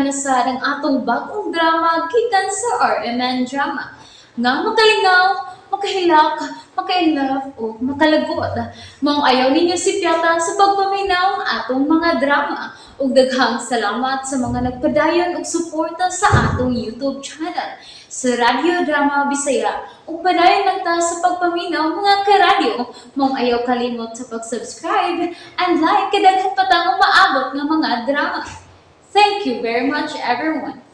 na sad ang atong bag-ong drama gikan sa RMN Drama. Nga makalingaw, makahilak, maka-inlove o makalagot. Maong ayaw ninyo sipyata sa pagpaminaw ang atong mga drama. Ug daghang salamat sa mga nagpadayon og suporta sa atong YouTube channel sa Radyo Drama Bisaya. Ug padayon lang ta sa pagpaminaw, mga karadyo. Maong ayaw kalimot sa pag-subscribe and like kay daghan pa tang umaabot nga mga drama. Thank you very much, everyone.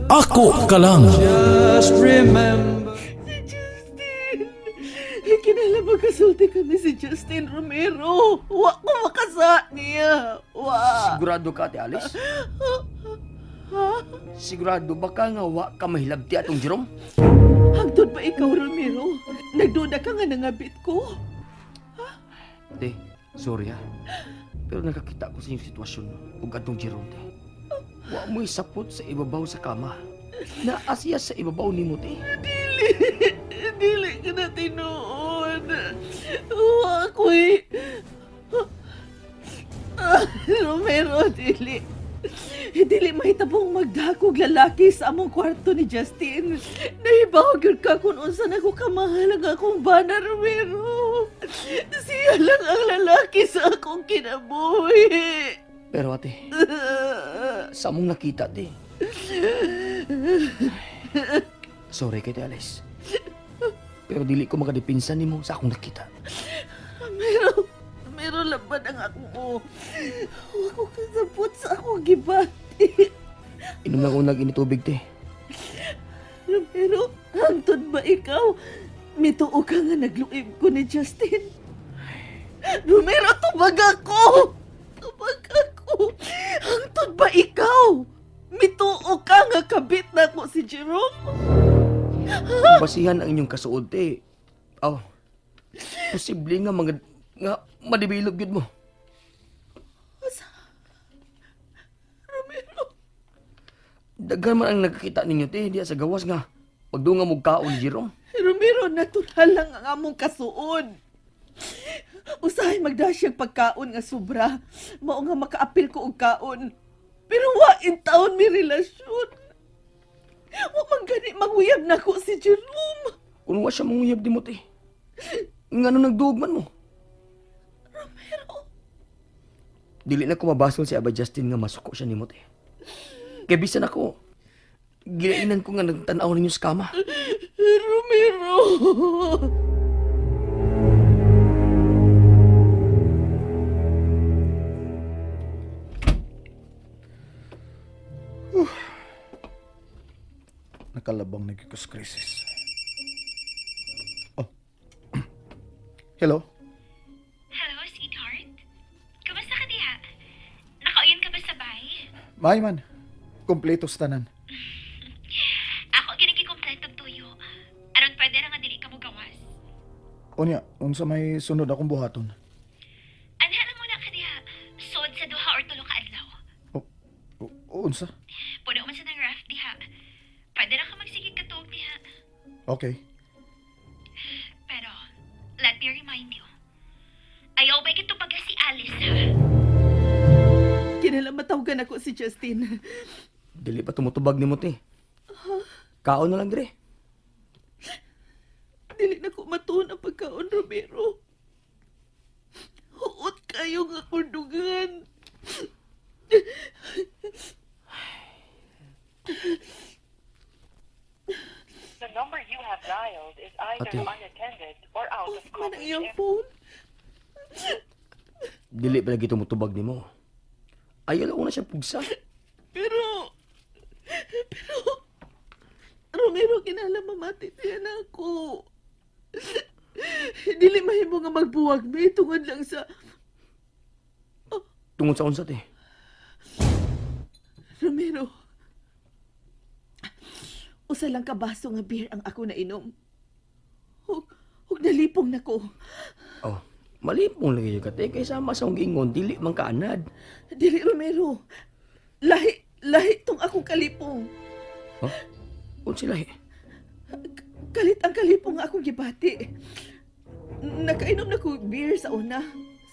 Ako ka lang. Just remember. Si Justin! Kinala magkasulti kami si Justin Romero. Wa ko makasa niya. Wa. Sigurado ka, Ate Alice? Ha? Sigurado ba ka nga wa ka mahilabti atong Jerome? Hangtod ba ikaw, Romero? Nagduda ka nga nangabit ko? Te, sorry ha. Pero nakakita ko sa inyong sitwasyon ug atong Jerome, te. Wa mo'y sapot sa ibabaw sa kama. Naa siya sa ibabaw nimo, te. Dili. Dili ka na tinuod. Wa ko'y. Ah, Romero, dili. Dili mahitabong magdakog lalaki sa among kwarto ni Justin. Nahibaw gyud ka kung unsa na ko kamahal ang akong bana, Romero. Siya lang ang lalaki sa akong kinabuhi. Pero ate, sa among nakita, te. Sorry kay Ate Alice. Pero dili ko makadipinsa nimo sa akong nakita. Romero, Romero, laban ang ako. Wa ko kasabot sa akong gibati. Inom lang unag ini tubig, te. Romero, hangtod ba ikaw? Mituo ka nga nagluib ko ni Justin. Romero, tubag ako! Tubag ako! Hangtod ba ikaw? Mituo ka nga kabit na ako si Jerome? Basihan ang inyong kasuod, te. Aw. Posible nga mga nga madibilog gyud mo. Asa? Romero, Daghan man ang nagkakita ninyo, te, diya sa gawas nga. Pagdunga mo kaon ni Jerome. Romero, natural lang ang among kasuod. Usahay magdasyag pagkaon nga sobra. Mao nga makaapil ko og kaon. Pero wa in taon mi relasyon. Wa man gani manguyab nako si Jerome. Kung wa siya manguyab di mo, te. Ngano nagduog man mo? Romero, Dili na ko mabasol si Aba Justin nga masuko siya nimo, te. Kay bisan ako, gilainan ko nga nagtan-aw ninyo sa kama. Romero. Nakalabang nagkikus crisis. Oh. Hello? Hello, sweetheart. Kumusta ka diha? Nakauyon ka ba sa bahay? May man. Kompleto sa tanan. Ako ginigikompleto og tuyo. Aron pwede ra nga dili ka mo gawas. Unya, unsa may sunod akong buhaton? Anha lang muna ka diha. Sod sa duha or tulo ka adlaw. O, unsa? Puno man sa ng ref diha. Pwede ra ka magsigig katuog diha. Okay. Pero, let me remind you. Ayaw ba ito pagka si Alice, ha? Kinala matawgan ako si Justin. Dili pa tumutubag nimo, te. Kaon na lang dire. Dili na ko matuon ang pagkaon, Romero. Huot kayo nga kundugan. The number you have dialed is either Ate. unattended or out of Off man ang coverage iyang area. phone. Dili pa lagi tumutubag nimo. Ayaw lang na siya pugsa. Pero, Romero, kinala mamati siya na ako. Dili mahimo nga magbuwag mi tungod lang sa Tungod sa unsa, te. Romero. Usa lang ka baso nga beer ang ako nainom. Ug ug nalipong nako. Oh, malipong lagi ka, te. Kay sama sa akong giingon, dili man kaanad. Dili, Romero. Lahi lahi tong akong kalipong. Huh? Unsa lahi? Kalit ang kalipong nga akong gibati. Nakainom na ko beer sa una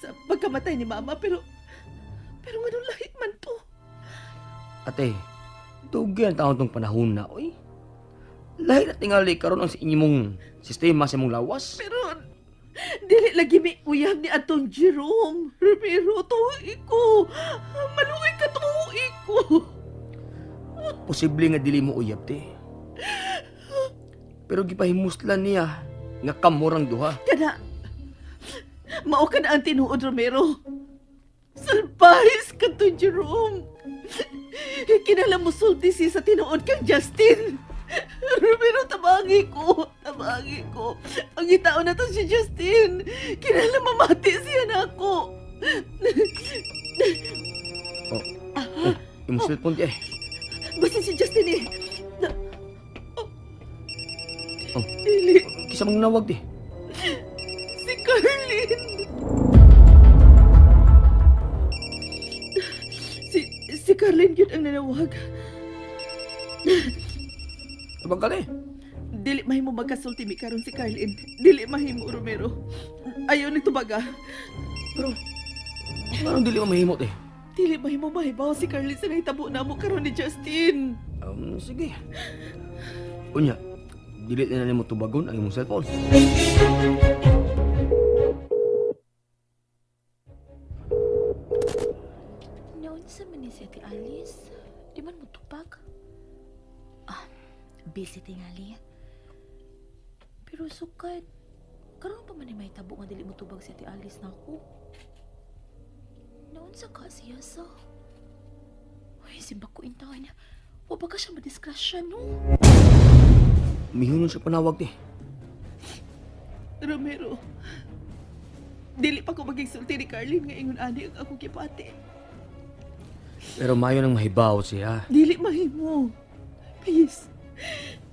sa pagkamatay ni mama, pero nganong lahi man to. Ate, Dugay ang taon tong panahon na, oy. Lahi na tingali karon ang sa inyong sistema sa imong lawas. Pero, dili lagi may uyab ni atong Jerome. Romero, tuwi ko. Maluoy ka, tuwi ko. Posible nga dili mo uyab, te. Pero gipahimuslan niya nga kamurang duha. Kana, mao ka na ang tinuod, Romero. Salpahis ka to, Jerome. Kinala mo sulti siya sa tinuod kang Justin. Romero, tabangi ko. Tabangi ko. Pangitao na to si Justin. Kinala mamati siya na ako. Oh, oh, imong cellphone di eh. Basta si Justin eh. Na, oh. Oh. Dili, Kisa mong nawag di. si Carlin. Si Carlin yun ang nanawag. Tabang ka eh. Dili mahimo magkasulti mi karon si Carlin. Dili mahimo, Romero. Ayaw nagtubaga. Pero, anong dili mo mahimot eh? Dili mahimo mahibaw si Carlin sa nahitabo namo karon ni Justin. Sige. Unya, dili na nimo tubagon ang imong cellphone. Naon sa man ni si Ate Alice? Di man mo tupag? Ah, busy tingali. Pero sukad, karon pa man ni may tabo nga dili mo tubag si Ate Alice na ako. Naon sa ka siya sa? Uy, simbak ko intahan. Wa ba ka siya madisgrasya, no? Mihunon siya panawag di. Romero, dili pa ko magigsulti ni Carlin nga ingon ani ang akong gipati. Pero mayo nang mahibaw siya. Dili mahimo. Please.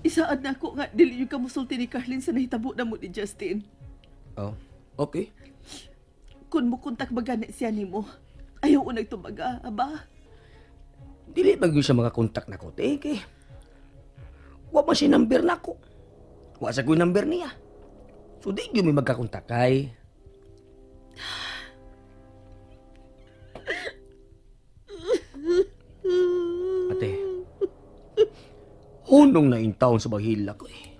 Isaad na ako nga dili yung kamusulti ni Carlin sa nahitabo na mo ni Justin. Oh, okay. Kung mo kontak magani siya nimo, ayaw ko nagtubaga, aba. Dili ba gyud siya makakontak nako, te? Kay wa man siya number nako. Wa sa ko'y number niya. So di gyud may magkakontak kay. Ate, hunong na intawon sa baghila ko eh.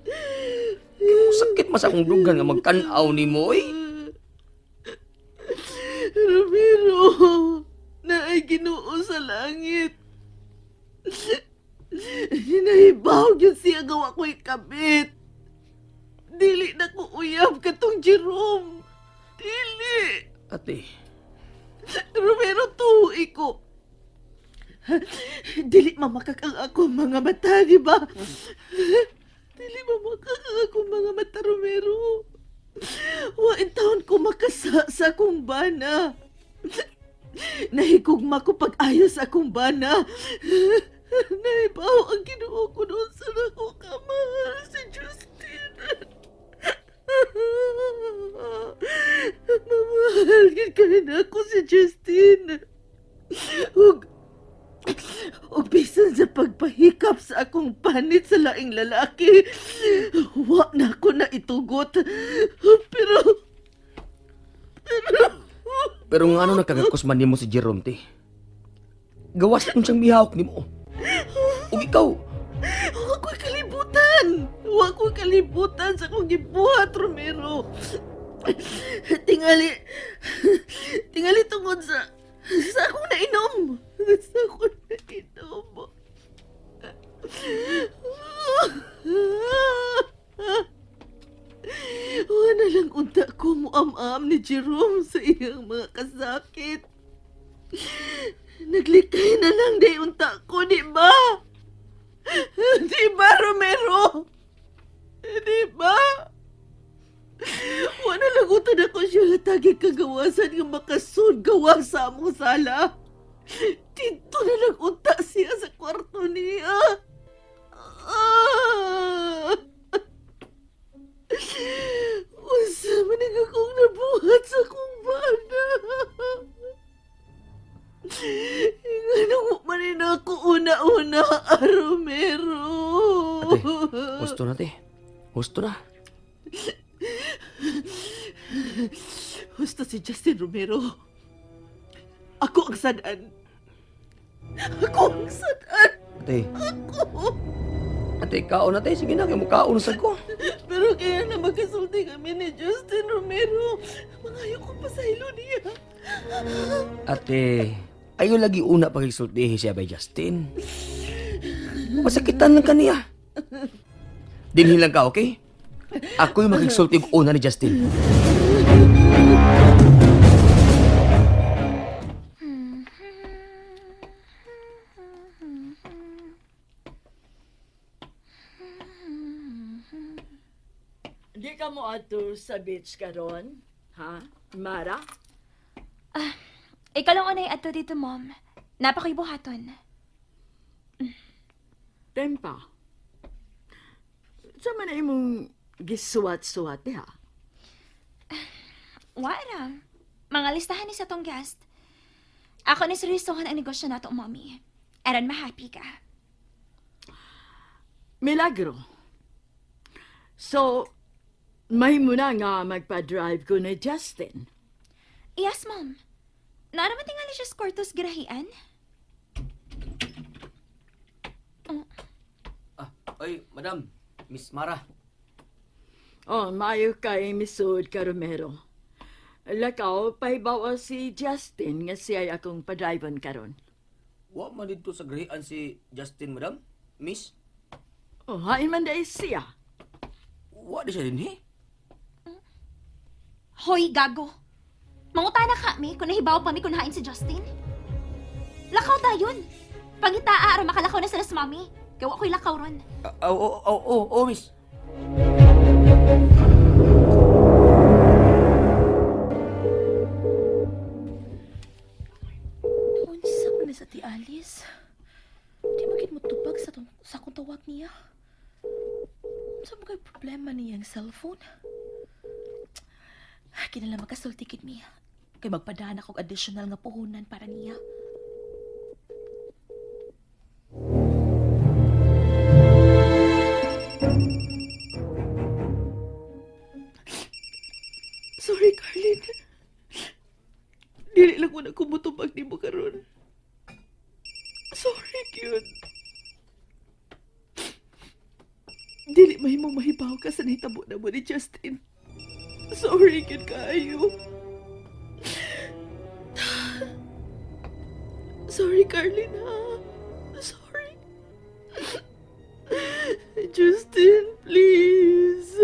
Sakit mas akong dugan nga magtan-aw nimo eh. Ramiro, naay Ginoo sa langit. Hinahibaw yun siya gawa ko'y kabit. Dili na ko uyab katong Jerome. Dili. Ate, Romero, tuwi ko. Dili mamakak ang akong mga mata, di ba? Dili mamakak ang akong mga mata, Romero. Wain taon ko makasa sa akong bana. Nahigugma ko pag-ayos sa akong bana. Nahibaw ang Ginoo ko noon sa nako kamahal si Justin. Mamahal gid kay nako si Justin. Ug ug bisan sa pagpahikap sa akong panit sa laing lalaki, wa na ako na itugot. Pero pero pero nga ano nagkagakos man nimo si Jerome, te? Gawas lang siyang mihawak nimo. Ug ikaw, wa ko'y kalibutan. Wa ko'y kalibutan sa akong gibuhat, Romero. Tingali, tingali tungod sa akong nainom. Sa akong nainom. Wala lang unta ko muam-am ni Jerome sa iyang mga kasakit. Naglikay na lang di unta ko, di ba? Di ba, Romero? Di ba? Wala lang utan ako siya nga tagi kagawasan nga makasud gawa sa among sala. Dito na lang unta siya sa kwarto niya. Ah! Unsa man ang akong nabuhat sa akong bana. Ngano man rin ako una-una, ah, Romero. Ate, husto na, te. Husto na. Husto si Justin Romero. Ako ang sadaan. Ako ang sadaan. Te. Ako. Ate, kaon na te. Sige na, kay mukaon sa ko. Pero kaya na magkasulti kami ni Justin, Romero. Mangayo ko pa sa ilo niya. Ate, ayo lagi una pagigsultihi siya by Justin. Masakitan lang kaniya. Dinhin lang ka, okay? Ako yung makigsulti og una ni Justin. Di ka mo ato sa beach karon, ha? Mara? Ikaw lang unay ato dito, Mom. Napakoy buhaton. Tempa. Sa man na imong gisuwat-suwat diha? Wala. Mga listahan ni sa tong guest. Ako ni seryosohan ang negosyo nato, Mommy. Aron ma-happy ka. Milagro. So, may muna nga magpa-drive ko ni Justin. Yes, Mom. Naaraman tingali siya sa kwartos girahian? Ah, oy, madam. Miss Mara. Oh, maayo kay Misud ka, Romero. Lakaw, pahibawa si Justin nga siya'y akong padriveon karon. Wa man dito sa grahian si Justin, madam. Miss, Oh, hain man dahil siya. wa di siya dinhi. Hoy, gago. Mangutana ka, mi, kung nahibaw pa mi kung hain si Justin. Lakaw tayon. Pangitaa aron makalakaw na sila sa mami. Gawa ko'y lakaw ron. Ah, oh, oh, oh, oh, miss. Unsa man ni sa Ate Alice? Di man gid mo tubag sa, tong, sa akong tawag niya. Unsa man kay problema niyang cellphone? Ah, Kinala makasulti kid mi. Kay magpadaan ako og additional nga puhunan para niya. Sorry, Carlin. Dili lang ko na kumutubag ni mo karon. Sorry, cute. Dili mahimong mahibaw ka sa nahitabo na mo ni Justin. Sorry, cute kaayo. Sorry, Carlin, ha? Sorry. Justin, please.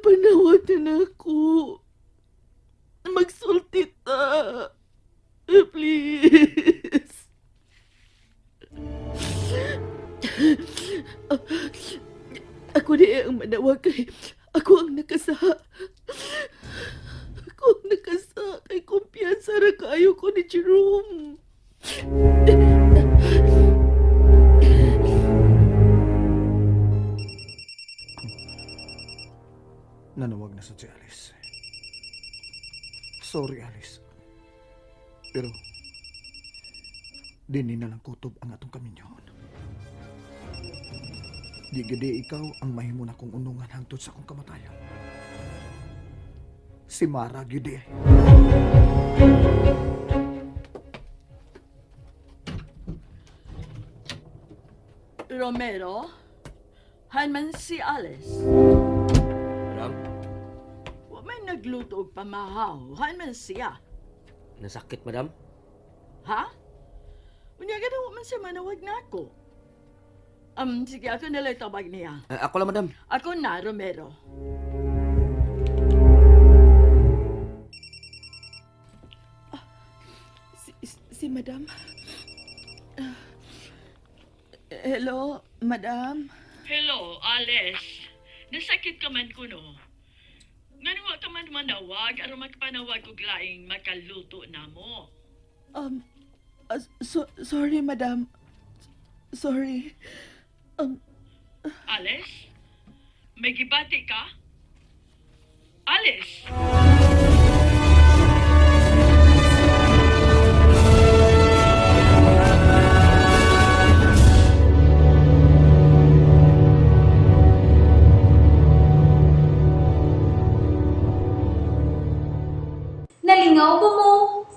Panawag na na ako. Magsulti ta. Please. Ako na ang manawag kay ako ang nakasaha. Ako ang nakasaha kay kumpiyansa ra kaayo ko ni Jerome. Nanawag na sa si Alice. Sorry, Alice. Pero, dini na lang kutob ang atong kaminyoon. Di gidi ikaw ang mahimo na kong unungan hangtod sa akong kamatayon. Si Mara gyud eh. Romero, hanman si Alice. Madam, Wa man nagluto og pamahaw, hanman siya. nasakit, madam. Ha? Unya gani wa man siya manawag nako. Sige, ako nila tawag niya. Ah, ako lang, madam. Ako na, Romero. Si, si Madam. Hello, Madam. Hello, Alice. Nasakit ka man kuno. Ngano wa ka man manawag aron magpanawag og laing makaluto namo. Sorry, Madam. Sorry. Alice? May gibati ka? Alice! Nalingaw ba mo?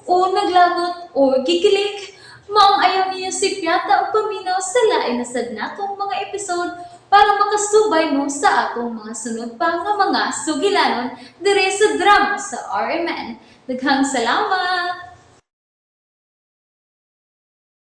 O naglagot o gikilig? Maong ayaw niya sipyata o paminaw sa lain na sad natong mga episode para makasubay mo sa atong mga sunod pa nga mga sugilanon dire sa drama sa RMN. Daghang salamat!